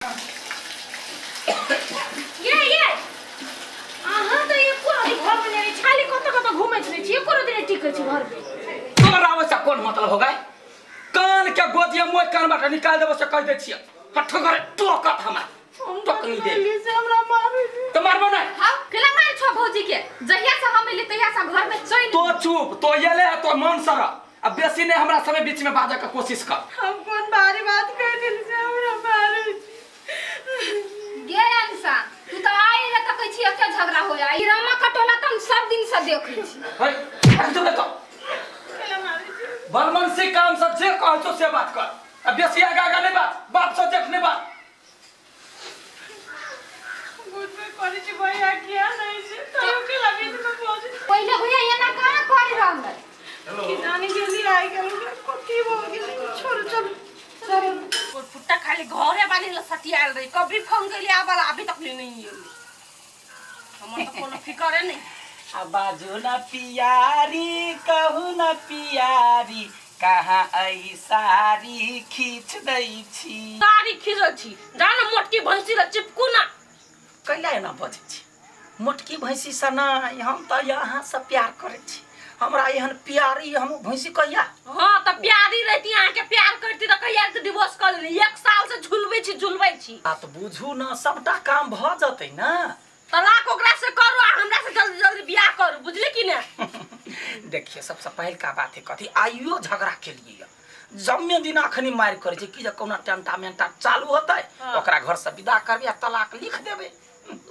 ये ये अहाँ तऽ एको रति घरमे नहि रहै छी खाली कतऽ कतऽ घुमैत रहै छी एको रति नहि टिकै छी घरमे। तोरा ओहिसँ कोन मतलब हो गए? कान के गोदिया मोय कान बाटे निकाल देबो से कह दै छियै। हठ करे टोकत हमरा टोकनी दे। से हमरा मारै छी। तो मारबो नहीं। हाँ, केला मार छो भौजी के? जहिया से हम एली तहिया से घर में चैन। तो चुप, तो ये ले तो मन सर अब बेसी नहीं हमरा समय बीच में बाजे के कोशिश कर। हम कोन भारी बात कह दिल से हमरा मारै छी। गे अंसा, तू तो आइ ले तकै छी एते झगड़ा होया। ई रामा कटोला त हम सब दिन से देखै छी। हे चुप रह तो। केला मारै छी? बलमनसी काम सब जे कहै छौ से बात कर, अब बेसी आगा आगा नहीं बात, बाप से देख नहीं बात। बुझबे करै छी भैया किया नहीं छै तैयो के लगे छै मैं बजै छी। पहिले भैया एना कहाँ करि रहल है? कि जानी गेली आइ गेल कथी भऽ गेलै? छोड़ू, चलू चलू। फुट्टा खाली घरे वाली ल सटियाल रही, कभी फोन कैली आबल अभी तक ले नहीं एली। हमर तो कोनो फिकरे नहीं। आ बाजू न पियारी, कहू न पियारी, कहाँ ऐ साड़ी खींच दै छी। साड़ी खींचै छी जा न मोटकी भैंसी ल चिपकू ना। कैला एना बजै छी? मोटकी भैंसी से नहि, हम तऽ अहाँ से प्यार करै छी। हमरा एहन प्यारी हम भैंसी कहिया? हाँ तऽ प्यारी रहती, अहाँ के प्यार करती तऽ कहिया के डिवोर्स कर लेली? एक साल से झुलबै छी झुलबै छी। बात बुझू न, सबटा काम भऽ जतै न। तलाक ओकरा से करू आ हमरा से जल्दी जल्दी बियाह करू, बुझली कि ने? देखिए सबसे पहिलका बात है कथी, आइयो झगड़ा के लिए जम्मे दिन अखनी मारि करै छै कि जे कोना टेंटा मेंटा चालू होतै। हाँ। ओकरा घर से विदा करबै आ तलाक लिख देबै।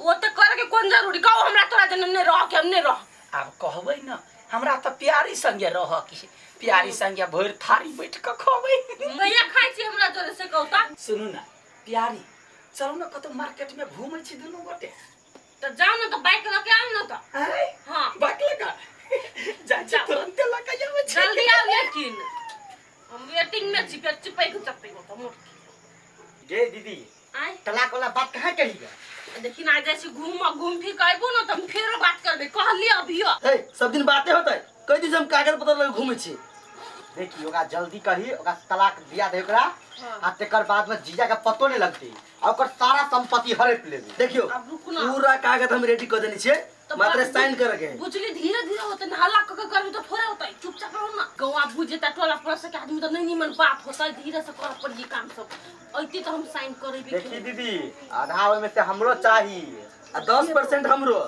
ओ तऽ करे के कोन जरूरी? कहू हमरा तोरा जेना नहि रह के, हम नहि रह। आब कहबै न, हमरा तऽ प्यारी संगे रह के, प्यारी संगे भरि थारी बैठ कऽ खबै। कहिया खाइ छी हमरा जोरे से कहू तऽ? सुनू न प्यारी, चलू न कतौ मार्केट में घूमै छी दुनू गोटे। तऽ जाउ ने तऽ बाइक लऽ के आउ ने तऽ। आँय? हाँ। बाइक लऽ कऽ जाइ छी, तुरन्ते लऽ कऽ आबै छी। जल्दी आउ लेकिन हम वेटिंग में छी, फेर चिपैक चपैक होता मोटकी। गे दीदी। आय। तलाक वाला बात कहाँ कही? देखी ना, जाइ छी घूम घूम फिर के अयबो ना तऽ हम फेरो बात करबै, कहलियै अभियो। हे सब दिन बाते होतै, कहि दिन से हम कागज पत्र लऽ घूमै छी। देखी ओकरा जल्दी कही, ओकरा तलाक दिया दे ओकरा। आ तेकर बाद में जीजा के पतो नहीं लगते आ ओकर सारा संपत्ति हड़प लेबे। देखियो आब रुकू ना। पूरा कागज हम रेडी कर देने छियै, तो मात्र बात साइन करे के है। बुझली धीरे धीरे होते ना, हल्ला क के करबी तो थोड़े होते। चुपचाप रहो ना, गौआ बुझ जेता टोला पड़ोस के आदमी तो नहीं निमन बात होता। धीरे से कर पड़ी काम सब, ऐती तो हम साइन करेबे। देखी दीदी, आधा ओहिमे से हमरो चाही आ 10% हमरो।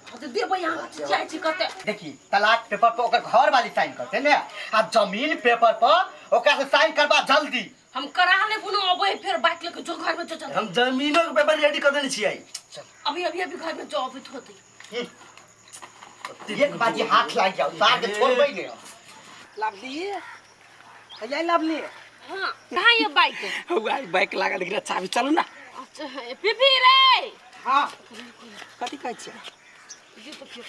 हाँ तो देबै यहाँ चाहे छी कते। देखी तलाक पेपर पर ओकर घर वाली साइन करते ने, आ जमीन पेपर पर ओकरा से साइन करबा जल्दी। हम करा ले बुनो अबै फेर बाइक लेके जो घर में जो चल। हम जमीनो के पेपर रेडी कर देने छियै। अभी अभी अभी घर में जो अभी होते। एक बाजी हाथ लाग जाओ सार के छोड़बै ने। लाभली कहिया लाभली? हाँ कहाँ ये बाइक? हौआ बाइक लागल एकरा चाबी, चलू ना। अच्छा पीपी रे। हाँ कथी कहै छियै? जी तो फिर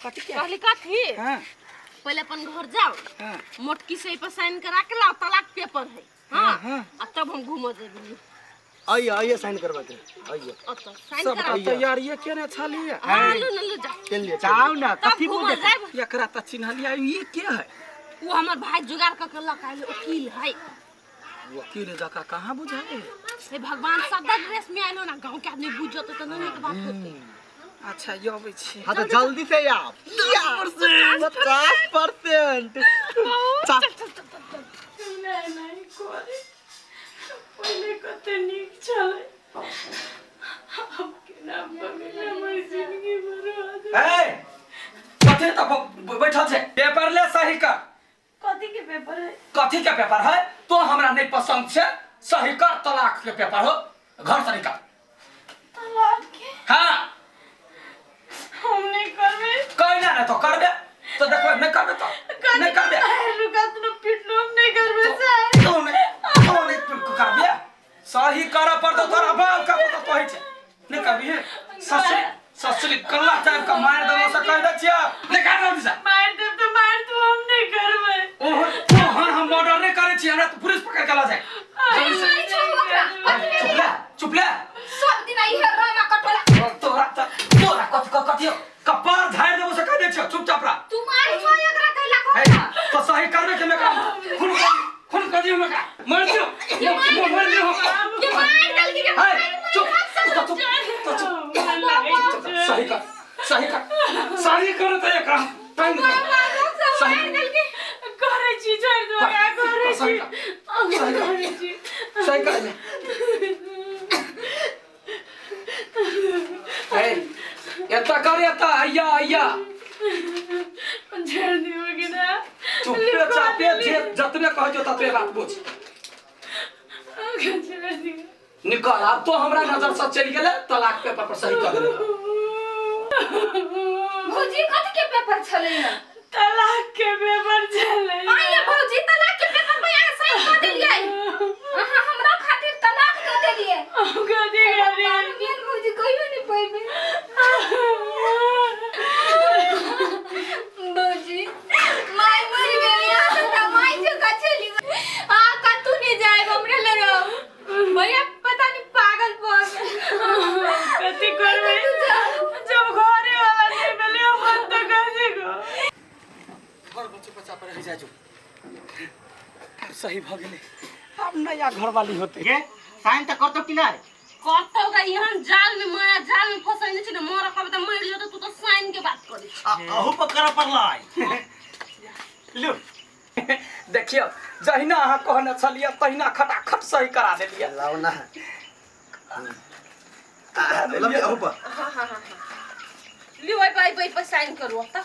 कथी के कहली कथी? हाँ। पहले अपन घर जाओ। हाँ। मोटकी से पर साइन करा के लाओ, तलाक पेपर है। हाँ। हाँ। आ तब हम घूमऽ जेबै। आइए आइए साइन करवा के आइए। ओतऽ साइन सब करा। तैयारी केने छलियै? हाँ लू ना लू जा। चल लिए। जाओ ना। तब कथी घूमऽ बोल जायब। एकरा तऽ चिन्हलियै, ई के है? वो हमर भाई जुगाड़ कऽ के लऽ के आयल, वकील है। वकील जकाँ कहाँ बुझाइ? हे भगवान, सादा ड्रेस में आयल हो ना, गांव के आदमी बुझ जते तऽ नहीं नीक बात होते। अच्छा ये अबै छी। हाँ तो जल्दी से आप 50%। चल चल चल चल। नहि नहि करे पहिले कते नीक छलै, आब केना भऽ गेलै हमर जिंदगी बर्बाद। ए कथी तऽ बैठल छै? पेपर ले सही कर। कथी के पेपर है? कथी के पेपर है? तो हमरा नहीं पसंद छै, सही कर, तलाक के पेपर हो, घर से निकाल। तलाक के? हाँ। हम नहीं करबै। कैला नहीं तो करबे तो देखो, नहीं करबे तो नहीं करबे। रुका तो पिटलो, हम नहीं करबै सर। तो नहीं, तो नहीं करबे, सही करऽ पड़तौ तोरा बाल का तो कहै छै नहीं करबी। ससुरी ससुरी कल्ला चाप के मार देबो से कह दै छियै, निकाल जल्दी से। मार देब तो मार तू, हम नहीं करबै। ओहन ओहन हम मर्डर नहीं करै छी, हमरा तो पुलिस पकड़ के ला जाए जल्दी से। मारै छौ ओकरा? कथी चुप भेलै? ले, चुप ले। सब दिन इहे रामा कटोला। तोरा त तोरा कथी कथी कपार झाड़ि देबो से कह दै छियै, चुपचाप रह। तू मारै छौ एकरा कैला? हे कह। तो सही करबे के मेका खून कर, खून कर दियो, मेका मार दियो, ये मार मार दियो। ये मार देलकी के? सही कर, सही कर, सही कर त एकरा टाइम कर। सही कर। करै छी, छोड़ि दो ओकरा, करै छी। सही कर। सही कर। करै छी। सही कर। ए, एतऽ कर, एतऽ अइया अइया। छोड़ि दियौ कि ना? चुपे चापे जे जतबे कहै छौ ततबे बात बुझ। छोड़ि दियौ। निकल आब तो हमरा नजर से चलि गेलै, तलाक पेपर पर सही कऽ देलै। भौजी, कथी के पेपर छलै हन? तलाक के पेपर छलै। आइए भौजी, तलाक के पेपर पर अहाँ साइन कऽ देलियै? अहाँ हमरा खातिर तलाक दऽ देलियै? कथी करी? गेल भौजी, कहियो नहि पैबै। भौजी, माय मरि गेली, अहाँ तऽ हमरा माय जकाँ छली। अहाँ कतहु नहि जायब, हमरे लग रहू। भैया पता नहीं पागल भऽ गेल। कथी करबै जब घरे वाला नहीं भेलै अपन, तऽ कथी गो घर बच्चे बच्चा पर रहि जाइ जो। आब सही भऽ गेलै, आब नया घरवाली होतै। गे, साइन तऽ करतौ कि नहि? करतौ गा, एहन जाल में, माया जाल में फंसैने छै ने, मरऽ कहबै तऽ मरि जेतौ। तू तऽ साइन के बात करै छी। अहू पर करऽ पड़लै। लू देखियौ, जहिना अहाँ कहने छलियै तहिना खटाखट सही करा देलियै। लाओ ना, लम्बी अहू पर। लियो, एहि पर साइन करू तऽ।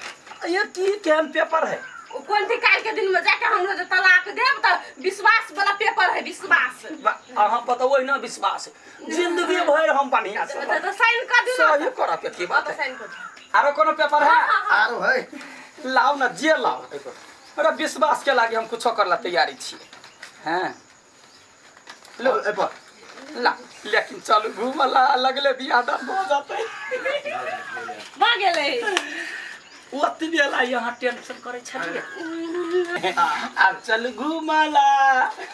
ये की केहन पेपर है? ओ कोन थी, काल्हि के दिन में जाके हमरो जे तलाक देब तऽ विश्वास वाला पेपर है, विश्वास। अहाँ पता ओहिना विश्वास, जिंदगी भरि हम बढ़िया से तऽ साइन कर दियौ ने। सही करऽ के की बात है? साइन कर दियौ। आरो कोनो पेपर है? आरो है। लाओ ना, जे लाओ। अरे, विश्वास के लागे हम कुछो करला तैयारी छियै। हैं लो। एहि पर। ला, लेकिन चलू घूमला, लगले बियाह दान भऽ जेतै। भऽ गेलै। ओतबे ला यहाँ टेंशन करै छलियै, आब चलू घूमला।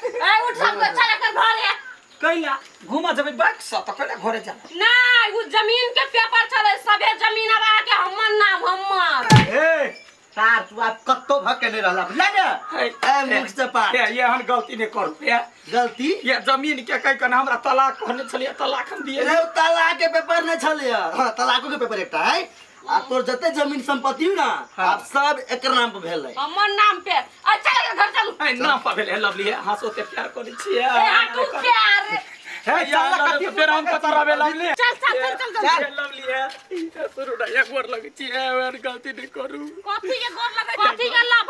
ए, उठ सब, चल एकर घरे। कैला घूमा जेबै? बाइक से तऽ कैला घरे जाना? नहीं, उ जमीन के पेपर छलै, सबे जमीन अब आके हमर नाम, हमर। ए सार, तू आब कत्तो भके नहि रहला, बुझला ने? ए मुख से पार। ए, एहन गलती नहि करू ए। गलती? ये जमीन के कहि कऽ ने हमरा तलाक कहने छलियै, तलाक हम दिए। रे, तलाक के पेपर नहीं छलै। हाँ, तलाको के पेपर एकटा है, आ तोर जते जमीन संपत्ति हो ना, आब सब एकर नाम पर भेल है। हमर नाम पे। अच्छा चल, घर चलू। ए, नाम पर भेलै। लवली है, हाँ, सोते प्यार करै छियै। ए, हाँ, तू प्यार। हे चल, कथी फेर हम कतऽ रहबै लवली? चल चल चल चल चल। हे लवली है, शुरू ना एक बार लगै छियै, एहन गलती नहि करू। कथी के गोर लगे? कथी के लाभ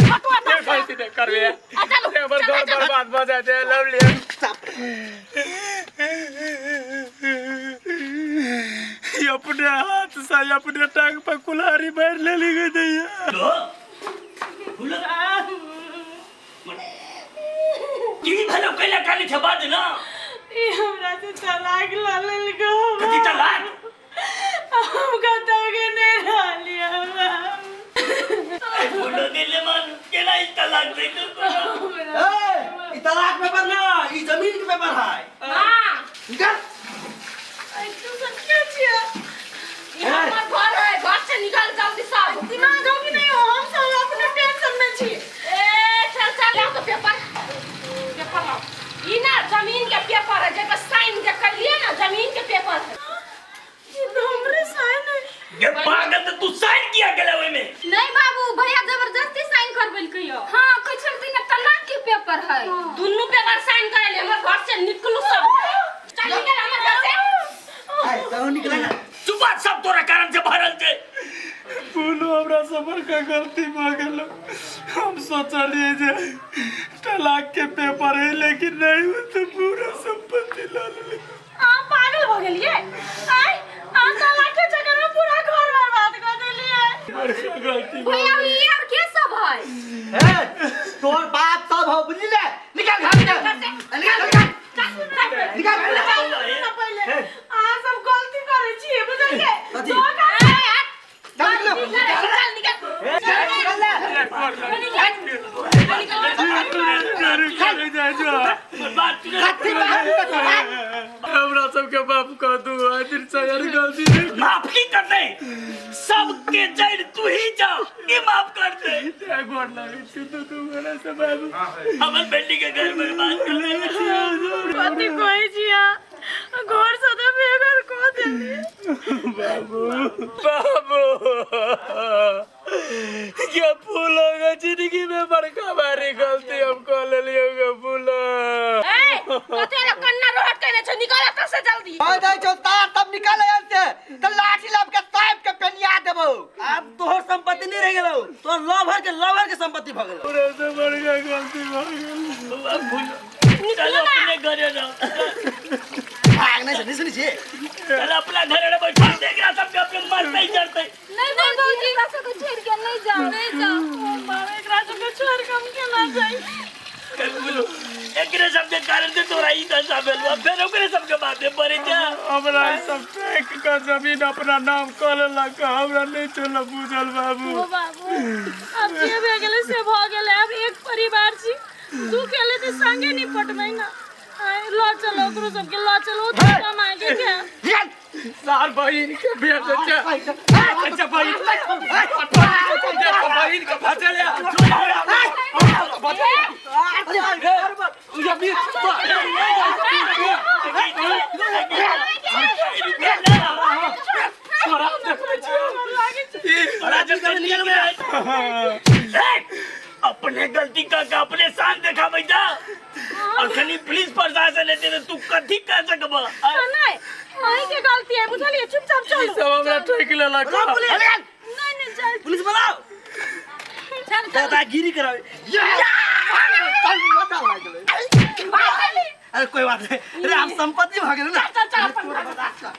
फटुआ? ए, गलती नहि करबै। आ चलू। हमर चल, घर चल। बर्बाद भऽ जाइ छै लवली। ई अपने हाथ से अपने टांग पर कुल्हाड़ी मारि लेली गई दैया। की भेलो? कैला काली छै? बाज ना। ई हमरा से तलाक लऽ लेलको। कथी तलाक? हम कतौ के नहीं रहलियै हमरा। बोलो गेले मन केना ई तलाक दे दो? ए, ई तलाक पेपर ना, ई जमीन के पेपर है। हाँ। निकल। तू सब के छियै? ई हमर घर है, घर से निकल जल्दी सब। दिमाग हो कि नहीं हो? हम सब अपने टेंशन में छी। ए, चल चल, लाओ तो पेपर, पेपर लाओ। ई ना जमीन के पेपर है, जे पर साइन जे करलिए ना, जमीन के पेपर है। ई तो हमरे साइन है। गे पागल, तऽ तू साइन किया गेले ओहिमे? नहीं बाबू, भैया जबरदस्ती साइन करबेलकै। हाँ, कहै छलथिन ने तलाक के पेपर है। दुनू पेपर साइन करेले। हमर घर से निकलू सब, चल निकल हमर घर से। ए, तू निकले ना। चुपा, सब तोरा कारण से भरल छै। कोनो हमरा से बड़का गलती भऽ गेल। हम सोचलियै जे तलाक के पेपर है, लेकिन नहीं, ओ तऽ पूरा संपत्ति लऽ लेलकै। अहाँ पागल भऽ गेलियै? आइ अहाँ तलाक के चक्कर में पूरा घर बर्बाद कऽ देलियै। बड़का गलती भऽ भैया, ई और के सब है? ए, तोर बाप सब हो, बुझली ने? निकल घर, निकल निकल निकल निकल। ना पहिले अहाँ सब गलती करै छियै, बुझलियै? कथी? चल निकलो। निकल निकल। निकल ले। बात कथी बात करतो? हमरा सबके माफ कर दू आखिर से यार, गलती नहीं। माफ की करते? सबके जड़ तू ही जा, ई माफ कर दे। गोर लागै छी तू तू गोरा से बाबू। हमर बेटी के घर बर्बाद कर देले। कथी कहै छी अहाँ? घर से तऽ बेघर कऽ देलियै। बाबू। छै, निकल एतऽ से जल्दी। आ जाइ छौ तार सब निकाल से त लाठी लाब के साहेब के पेनिया देबो। आब तोहर संपत्ति नहीं रह गेलौ, तोहर लवर के संपत्ति भ गेलौ। पूरा से बड़का गलती भ गेल। चलो अपने घरे रहो। भाग नहीं से नहीं सुनी छी। चलो अपना घरे रहो, बैठो देख रहा सबके अपने मरते ही जरते। नहीं नहीं भौजी, एकरा सबके छोड़ के नहीं जाओ, नहीं जाओ। बाबा एकरा सबके छोड़ के हम केना जाई? बोलो एकरे सबके कारण से तोरा ई दशा भेल बा, फेर ओकरे सबके बाते पड़े जा। हमरा ई सब फेंक के जमीन अपना नाम कऽ लेलक, हमरा नहीं चल बुझल बाबू। ओ बाबू, अब जे भए गेलै से भऽ गेलै, आब एक परिवार छी, दुख एलै तऽ संगे निपटबै ना। आँय, लऽ चलो ओकरो सबके, लऽ चलो, ओ तऽ कम आगे के। सार बहिन के भेज छै। अच्छा बहिन, बहिन के बचल या अपने गलती का अपने शान देखाबै जा। अखनी पुलिस प्रशासन एते तऽ तू कथी कर सकबह? नहीं, अहीं के गलती है, बुझलियै? चुपचाप चलू। सब हमरा ठोकि लेलक। नहीं नहीं चल। पुलिस बुलाओ, चल। दादागिरी करावे। अरे कोई बात नहीं, अरे आप संपत्ति भ गेल ना। चल चल अपन घर।